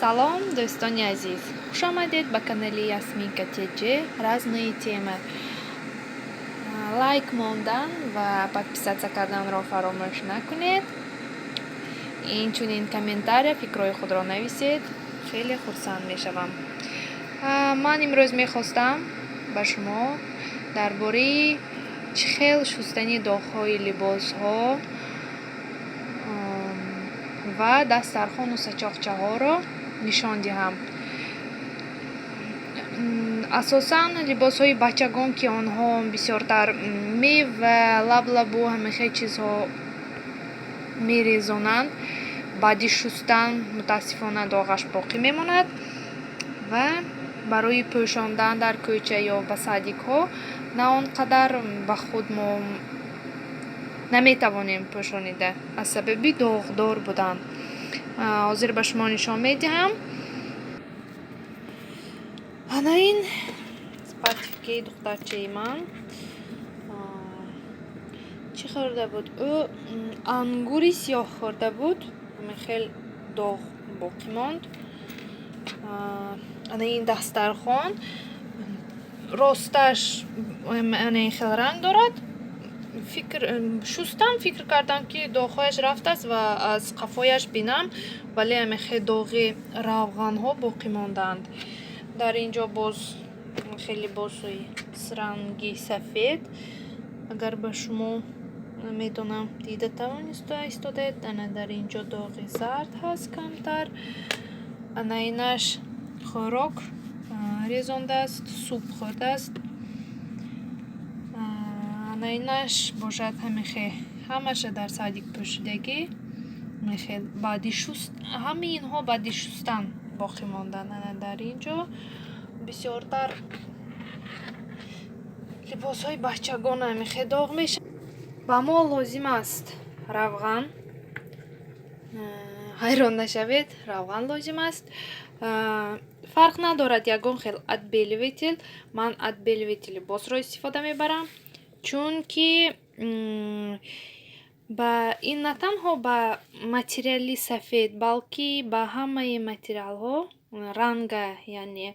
Салом, дӯстони азиз! Хушомадед ба канали Ясминка ТЖ Разные темы. Лайк мондан ва подписаться карданро фаромӯш накунед. Инчунин комментария, фикрҳои худро нависед. Хеле хурсанд мешавам. Ман имрӯз мехостам ба шумо дар бораи чӣ хел шустани доғҳои либосҳо ва дастархону сачоқчаҳоро нишон диҳам. Асосан либосҳои бачагон, ки онҳо бисёртар мева, лаблабу, ҳамин чизҳо мерезонанд, баъди шустан мутаассифона доғаш боқӣ мемонад ва барои пӯшондан дар кӯча ё ба садикҳо на он қадар ба худ мо наметавонем пӯшонида аз сабаби доғдор будан. Ҳозир ба шумо нишон медиҳам. Ана ин спортивкаи духтарчаи ман. Чӣ хӯрда буд? Ӯ ангури сиёҳ хӯрда буд. Ҳамин хел доғ боқӣ монд. Ана ин дастархон росташ ана ин хел ранг дорад. Фикр шустам, фикр кардам, ки доғҳояш рафтааст ва аз қафояш бинам, вале ҳамин хел доғи равғанҳо боқӣ мондаанд. Дар ин ҷо боз хел либосҳои ранги сафед. Агар ба шумо намедонам дида тавониста истодаед, ана дар ин ҷо доғи зард ҳаст камтар. Ана инаш хӯрок резондааст, суп хӯрдааст. Ана инаш бошад ҳамин хел ҳамаша дар садик пӯшидагӣ. Хел баъди шуст ҳамаи инҳо баъди шустан боқӣ монданд. Ана дар ин ҷо бисёртар либосҳои бачагон ҳамин хел доғ мешавад. Ба мо лозим аст равған. Ҳайрон нашавед, равған лозим аст. Фарқ надорад ягон хел отбеливатель. Ман отбеливатели Босро истифода мебарам, чунки ба ин на танҳо ба материали сафед, балки ба ҳамаи материалҳо ранга, яъне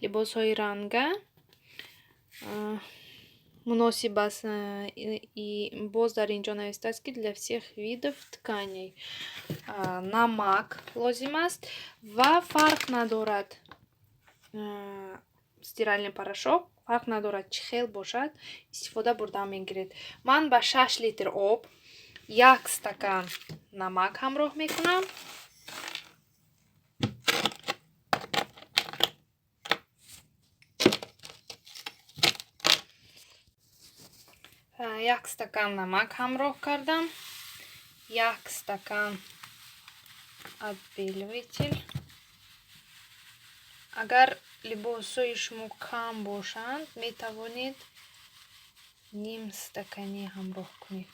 либосҳои ранга муносиб аст. И боз дар ин ҷо навиштааст, ки для всех видов тканей. Намак лозим аст ва фарқ надорад стиральный порошок, фарқ надорад чӣ хел бошад, истифода бурдан мегиред. Ман ба 6 литр об 1 стакан намак ҳамроҳ мекунам. 1 стакан намак ҳамроҳ кардам, 1 стакан отбеливатель. Агар либосҳои шумо кам бошанд, метавонед ним стаканӣ ҳамроҳ кунед.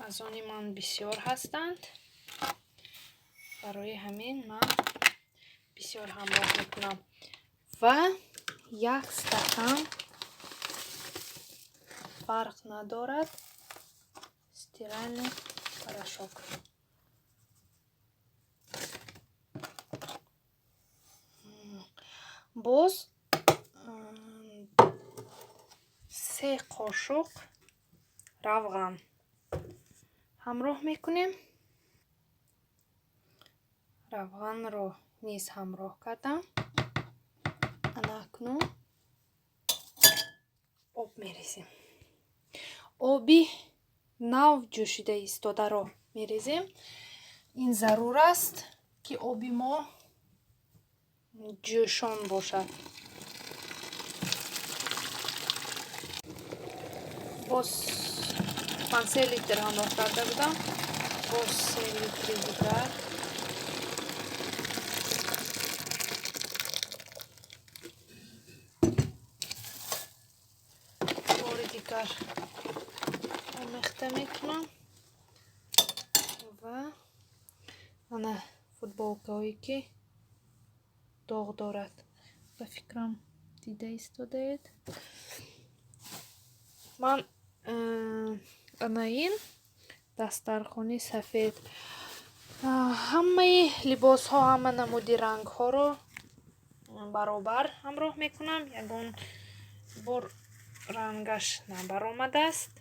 Аз они ман бисёр ҳастанд, барои ҳамин ман бисёр ҳамроҳ мекунам. Ва 1 стакан, фарқ надорад, стиральный порошок. Боз 3 қошуқ равған ҳамроҳ мекунем. Равғанро низ ҳамроҳ кардам. Ана акнун об мерезем. Оби нав ҷӯшида истодаро мерезем. Ин зарур аст, ки оби мо ҷӯшон бошад. Боз ман 3 литр ҳамроҳ карда будам, боз 3 литри дигар. Бори дигар омехта мекунам ва ана футболкаҳое, ки доғ дорад, ба фикрам, дида истодаед. Ман ана ин дастархони сафед. Ҳамаи либосҳо, ҳама намуди рангҳоро баробар ҳамроҳ мекунам. Ягон бор рангаш набаромадааст.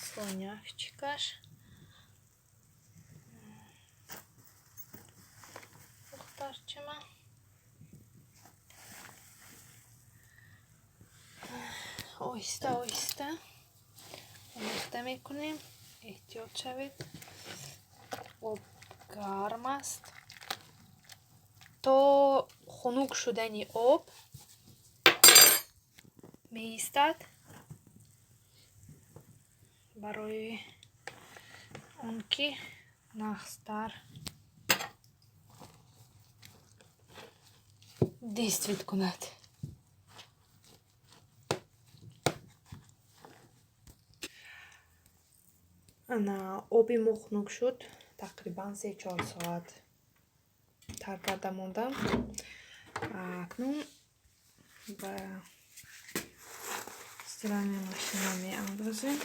Слонявчикаш. Духтарчама. Оҳиста оҳиста омехта мекунем. Эҳтиёт шавед. Об гарм аст. То хунук шудани об меистад, барои он ки нағзтар действит кунад. Ана, оби мо хунук шуд, тақрибан 3-4 соат тар карда мондам. Акнун ба стиральная машина меандозем.